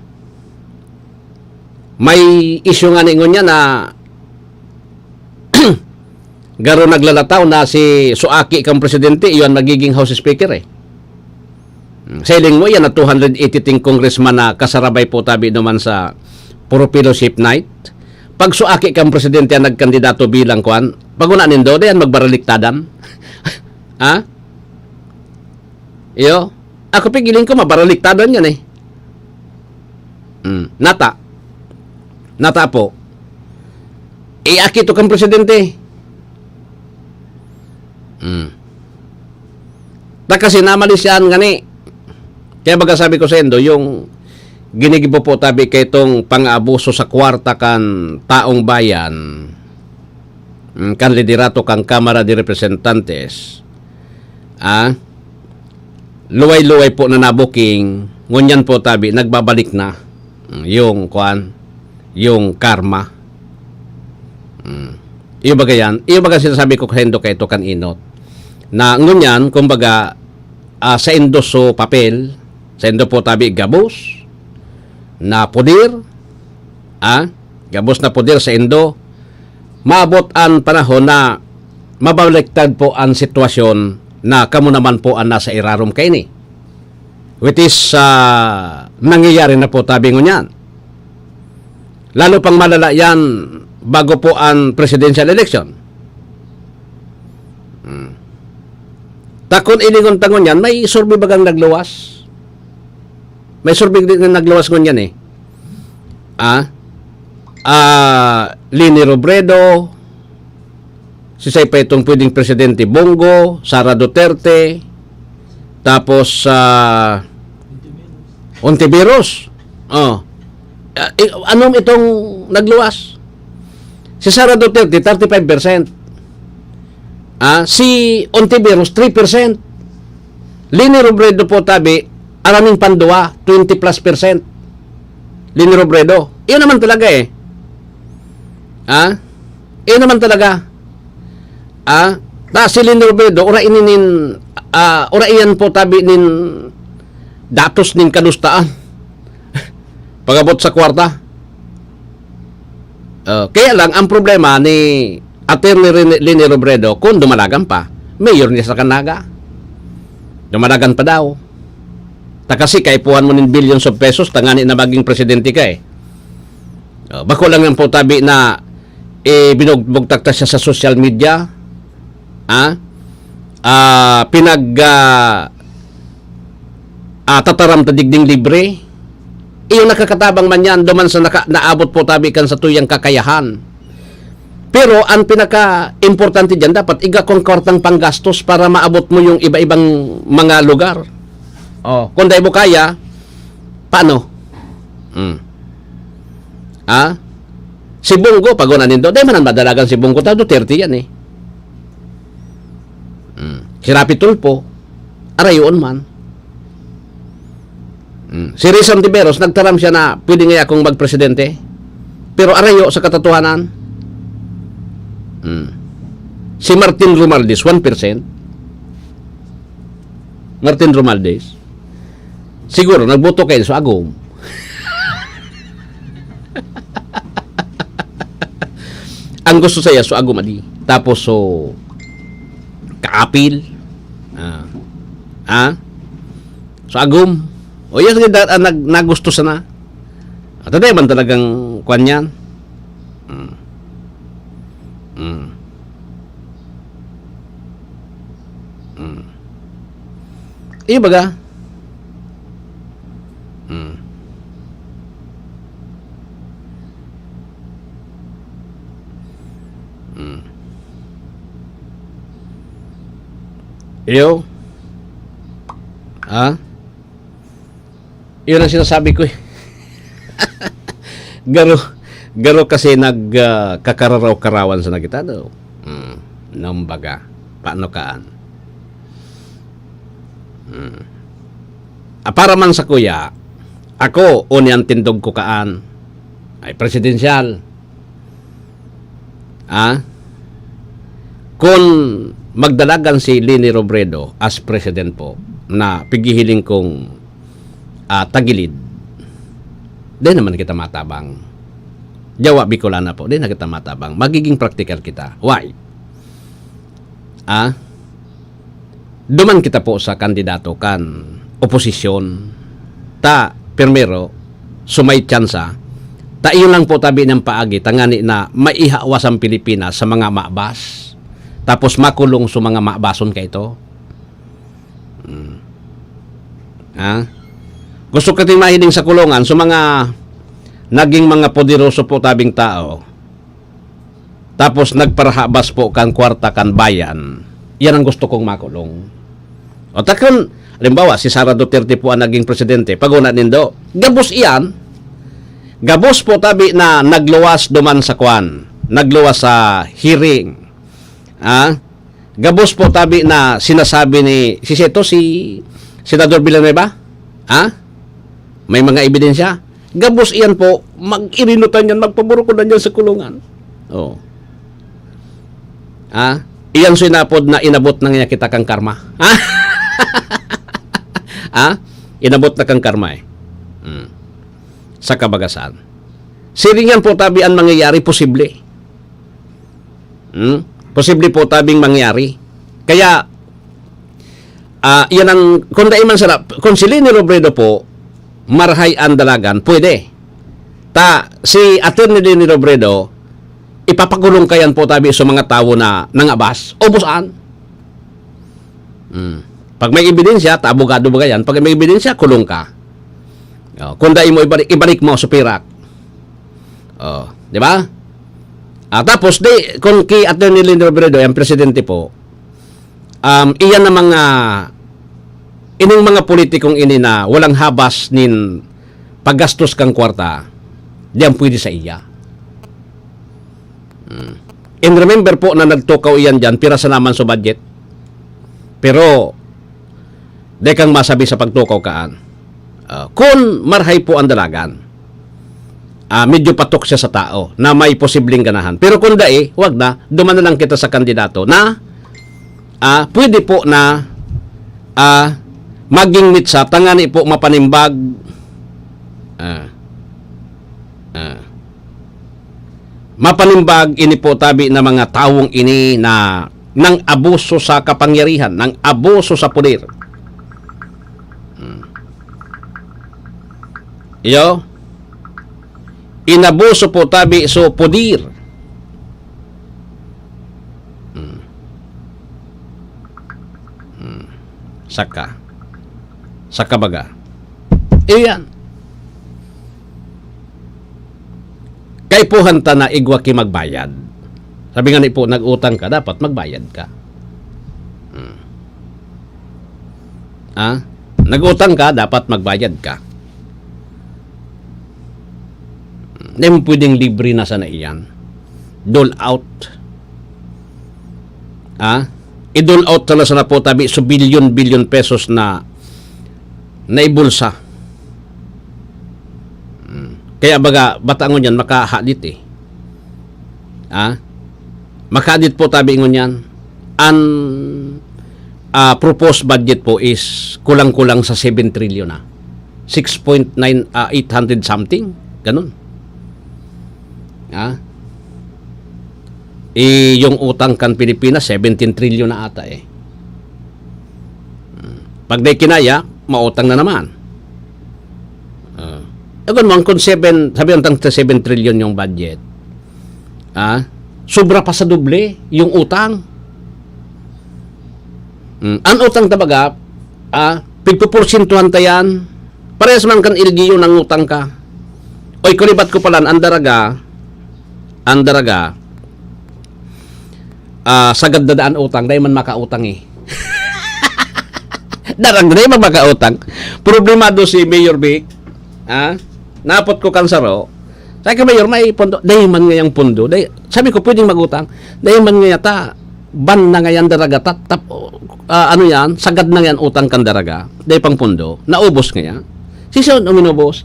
May issue nga ni ngunyan na garo naglalataw na si suaki kang presidente, iyon magiging House Speaker eh. Hmm. Sa iling mo, yan na two hundred eighty ting congressman na kasarabay po tabi naman sa puro fellowship night. Pag suaki kang presidente ang nagkandidato bilang kwan, pag una nindo, dayan magbaraliktadan. Ha? Iyo? Ako pigiling ko, mabaraliktadan yan eh. Hmm. Nata. Nata po. Iaki to kang presidente. Hmm. Ta kasi namalisyan gani. Kaya baga sabi ko sa indo, yung ginigibo po tabi kay itong pang-abuso sa kwarta kan taong bayan, mm, kan liderato kan Kamara de Representantes, ah, luway-luway po na nabuking, ngunyan po tabi, nagbabalik na, mm, yung, kwan, yung karma. Mm. Iyo baga yan, iyo baga sinasabi ko kaindo kaito kan inot. Na ngunyan, kumbaga, ah, saindo so papel, saindo po tabi gabos na poder, ah, gabos na poder saindo, maabot an panahon na mabaliktad po an sitwasyon na kamo naman po an nasa irarom kaini. Which is, ah, nangyayari na po tabi ngunyan. Lalo pang malala yan bago po an presidential election. Hmm. Ta kun ilingon ta ngunyan, may survey bagang nagluwas? May survey din na nagluwas ngunyan eh. Ah? Ah, Leni Robredo, si pa itong pwedeng presidente, Bongo, Sara Duterte, tapos, ah, Ontiveros. Oh. Ah, i-, anong itong nagluwas? Si Sara Duterte, thirty-five percent. Ah, si Ontiveros, three percent. Leni Robredo po tabi, araming pandua, twenty plus percent. Leni Robredo. Iyon naman talaga eh. Ah? Iyon naman talaga. Ah? Ta si Leni Robredo, ura ini nin, ah, ura iyan po tabi nin datos nin kadustaan. Pagabot sa kwarta. Oh, kaya lang, ang problema ni Attorney Rene-, Leni Robredo, kung dumalagan pa, mayor niya sa Canaga. Dumalagan pa daw. Ta kasi kaipuhan mo nin billions of pesos, tangani na maging presidente ka eh. Oh, bako lang yan po tabi na, eh, binugbugtak ta siya sa social media. Ah? Ah, pinag, ah, ah, tataram ta digding libre. Iyo nakakatabang man yan, duman sa naka-, naabot po tabi kan sa tuyang kakayahan. Pero ang pinaka-importante diyan, dapat iga kong kwartang panggastos para maabot mo yung iba-ibang mga lugar. Oh, kung dai mo kaya, paano? Hmm. Ah? Si Bongo, pag nindo, dai man ang madalagan si Bongo, ta Duterte yan eh. Hmm. Si Raffy Tulfo, arayoon man. Hmm. Si Risa Ontiveros, nagtaram siya na pwede nga akong magpresidente. Pero arayo sa katotohanan. Hmm. Si Martin Romualdez, one percent. Martin Romualdez. Siguro, nagboto kayo sa agom. Ang gusto saya, so agom adi. Tapos, so, kaapil. Ah. Ah? So agom. O, yan, sige, da-, ah, nag-, nagusto sana. At hindi man talagang kwan yan. Mm. Mm. Mm. Iyo baga? Mm. Mm. Iyo? Ha? Yun ang sinasabi ko eh. Garo, garo kasi nag, ah, kakararaw-karawan sa nagitado. Hmm, nambaga. Paano kaan? Hmm. Ah, para man sa kuya, ako, uni ang tindog ko kaan, ay presidensyal. Ah? Kun magdalagan si Leni Robredo as president po, na pighihiling kong, ah, tagilid, di naman kita matabang. Yawa, Bicolana po, di na kita matabang. Magiging practical kita. Why? Ah? Duman kita po sa kandidato kan oposisyon. Ta, primero, sumay tsansa, ta iyon lang po tabi niyang paagi, tangani na maihawas ang Pilipinas sa mga mabas, tapos makulong sa mga mabason kaito. Hmm. Ha? Gusto ka mahiling sa kulungan, sa mga naging mga poderoso po tabing tao, tapos nagparahabas po kan kwarta kan bayan. Yan ang gusto kong makulong. O takon, halimbawa, si Sara Duterte po ang naging presidente. Paguna nindo, gabos iyan. Gabos po tabi na nagluwas duman sa kwan. Nagluwas sa hearing. Ah? Gabos po tabi na sinasabi ni, si Seto, si Senador Villanueva? Ha? May mga ebidensya? Gabos iyan po, mag-irinutan yan, magpaburukudan yan sa kulungan. Oh. Ha? Iyan so inapod na inabot na nga kita kan karma. Ha? Ha? Inabot na kan karma eh. Hmm. Sa kabagasan. Siring yan po tabi ang mangyayari, posible. Hmm? Posible po tabing mangyari. Kaya, ah, yan ang, kung dai man sana, kung si Leni Robredo po, marahay ang dalagan, pwede. Ta, si Attorney Leni Robredo, ipapakulong kayan po tabi sa mga tawo na nangabas. Ubos an. Hmm. Pag may ebidensya, ta abogado ba yan? Pag may ebidensya, kulong ka. Oh, kung dai mo ibalik, ibalik mo sa pirak. Oh, di ba? Ah, tapos, di, kung ki Attorney Leni Robredo, ang presidente po, um, iyan na mga, ining mga politikong ini na walang habas nin paggastos kang kwarta, di ang pwede sa iya. Hmm. And remember po na nagtukaw iyan dyan, pira sa naman sa budget. Pero, di kang masabi sa pagtukaw kaan. Ah, kun marhay po ang dalagan, ah, medyo patok siya sa tao na may posibleng ganahan. Pero kung dai, wag na. Duman na lang kita sa kandidato na, ah, pwede po na, ah, maging mitsa, tangani po mapanimbag. Ah. Ah. Mapanimbag ini po tabi na mga tawong ini na nang abuso sa kapangyarihan, nang abuso sa poder. Hmm. Iyo, inabuso po tabi so poder. Hmm. Hmm. Saka. Saka baga. Iyan. Kaipuhan ta na igwa ki magbayad. Sabi nga ni po, nag-utang ka, dapat magbayad ka. Hmm. Ah? Nag-utang ka, dapat magbayad ka. Hindi mo pwedeng libre na sana iyan. Dole out. Ah? I-dole out sana sana po tabi so bilyon-bilyon pesos na naibulsa. Hmm. Kaya baga, batangon yan, makahadit eh. Ah? Makahadit po tabi ngunyan. An, ah, proposed budget po is kulang-kulang sa seven trillion na. Six point nine, ah, eight hundred something. Ganun. Ah? Eh, yung utang kan Pilipinas, seventeen trillion na ata eh. Hmm. Pag di kinaya, mautang na naman. Ah. Ewan mo, ang kung seven, sabi ang tang seven trillion yung budget. Ah? Sobra pa sa doble yung utang. Hmm. Ang utang talaga, ah, pigpuporsintuhan ta yan. Parehas man kan L G U nang utang ka. Oy, kulibat ko pala, ang daraga, ang daraga, ah, sagad na daan utang, dai man makautang eh. Darag, dai man makautang. Problemado si Mayor Vic. Ha? Napot ko kan saro. Sabi ko, "Mayor, may pondo." "Dai man ngayang pondo." Dai, sabi ko, "Pwedeng magutang." "Dai man ngaya ta. Ban na ngayan daraga. Tap, tap, ah, ano yan? Sagad na ngayan utang kan daraga. Dai pang pondo. Naubos ngaya." Sisyon, uminubos.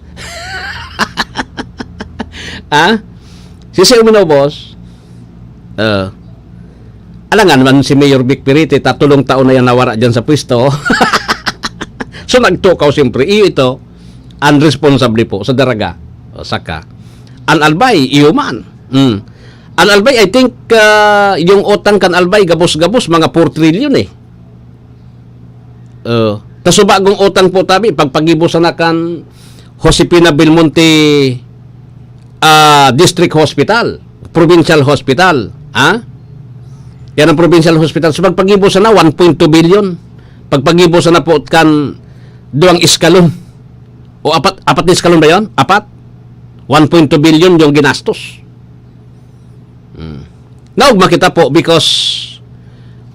Ha? Sisyon, uminubos. Ah. Alangan man si Mayor Vic Perete, tatulong taon na yan nawara dyan sa pwesto. So, nagtukaw siyempre. Iyo ito, ang responsable po sa daraga. O, saka. An Albay, iyo man. Mm. An Albay, I think, ah, yung utang kan Albay, gabos-gabos, mga four trillion eh. Uh, ta subagong utang po tabi, pagpagibo sana kan Josefina Belmonte, ah, District Hospital, Provincial Hospital, ha? Yan ang Provincial Hospital. So, pagpagibo sana, one point two billion. Pagpagibo sana po kan duwang eskalon. O apat, apat na eskalon ba yon? Apat? One point two billion yung ginastos. Hmm. Naugma kita po because,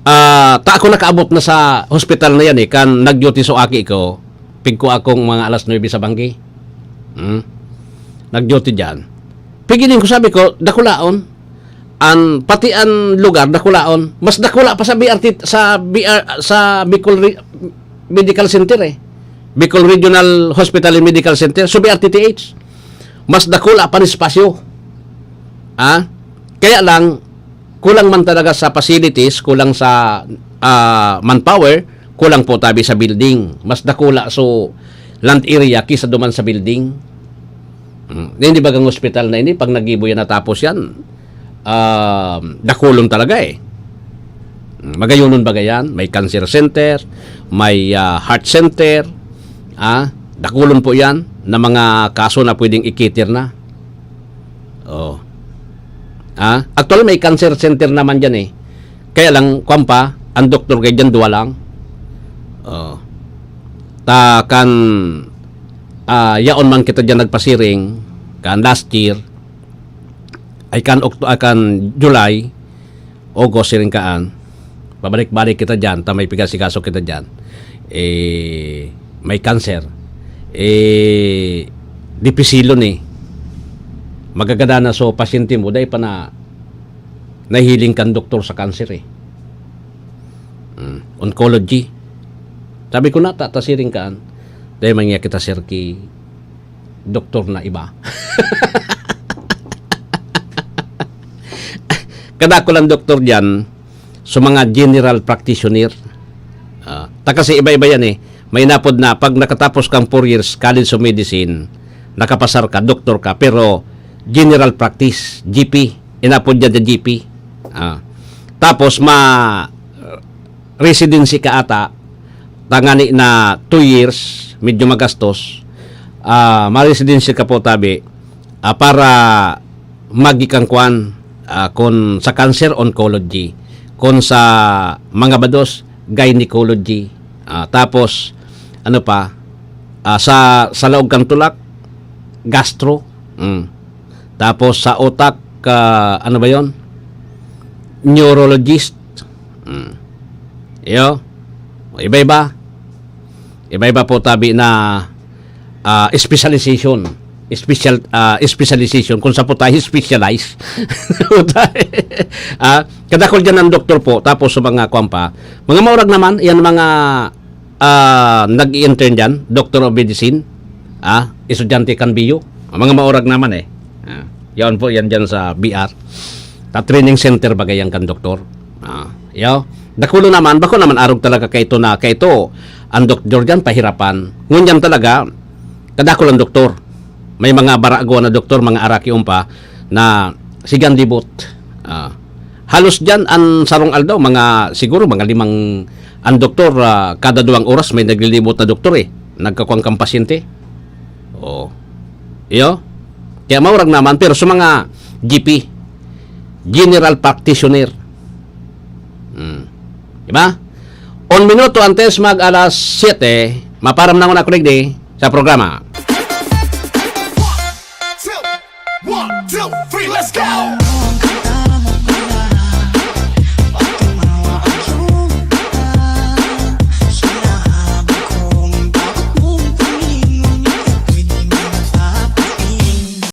ah, ta ako nakaabot na sa hospital na yan eh, kan nag-duty so aki ko, pigko akong mga alas nuebe sa banggi. Hmm? Nag-duty dyan. Pigiling ko, sabi ko, "Dakulaon. An, pati an lugar, dakulaon." Mas dakula pa sa B R T, sa B R, sa Bicol Re-, Medical Center eh. Bicol Regional Hospital and Medical Center. So, B R T T H. Mas dakula pa an espasyo. Ah? Kaya lang, Kulang man talaga sa facilities, kulang sa, ah, manpower, kulang po tabi sa building. Mas dakula so land area kisa duman sa building. Hmm. Hindi bagang hospital na ini, pag nagibo yan, natapos yan, ah, dakulon talaga eh. Hmm, magayonon baga yan, may cancer center, may, ah, heart center, ah, dakulon po yan na mga kaso na pwedeng ikitir na. Oh. Ah, actually, may cancer center naman dyan eh. Kaya lang, kwan pa, ang doktor kay dyan, duwa lang. Oh. Ta kan, ah, yaon man kita dyan nagpasiring, kan last year, ay kan Oct-, ay kan July, August, siring kaan, pabalik-balik kita dyan, ta may pigasikaso kita dyan. Eh, may cancer. Eh, dipisilon eh. Magagada na so pasyente mo, dahil pa na nahiling kan doktor sa cancer eh. Mm, oncology. Sabi ko na, ta, ta siring kaan. Dahil mangya kita, sir, ki doktor na iba. Kadakul ang doktor dyan, so mga general practitioner. Ah, ta kasi iba-iba yan eh. May inapod na, pag nakatapos kang four years College of Medicine, nakapasar ka, doktor ka, pero general practice, G P, inapod dyan sa G P. Ah. Tapos, ma-, residency ka ata, tangani na two years, medyo magastos, ah, ma-residency ka po tabi, ah, para magikang kwan, ah, kun sa cancer, oncology, kun sa mga bados, gynecology, ah, tapos, ano pa, ah, sa, sa laog kan tulak, gastro, mm. Tapos sa utak, ah, ano ba yon? Neurologist. Mm. Iyo. Iba-iba. Iba-iba po tabi na, ah, specialization. Special, ah, specialization. Kung sa po tayo, specialize. Ah, kadakol dyan ang doktor po. Tapos sa mga kwan pa. Mga maurag naman, yan mga, ah, nag-i-intern dyan, Doctor of Medicine, ah, estudyante kan B U. Mga maurag naman eh. Ah, yan po, yan dyan sa B R. Ta training center bagay yan kan doktor. Ah, yo. Dakulo naman, bako naman arog talaga kaito na, kaito, ang doktor dyan, pahirapan. Ngunyan talaga, kadakol ang doktor. May mga barago na doktor, mga araki umpa, na sigan libot. Ah, halos dyan, ang sarong aldaw, mga, siguro, mga limang, ang doktor, ah, kada duwang oras, may naglilibot na doktor eh. Nagkakuwang kang pasyente. Oo. Iyo? Kaya maurag naman, pero sa mga G P, general practitioner. Hmm. Diba? Un minuto antes mag alas siyete, maparam na ako na, kuligdi, sa programa. Two, one, two, three, let's go!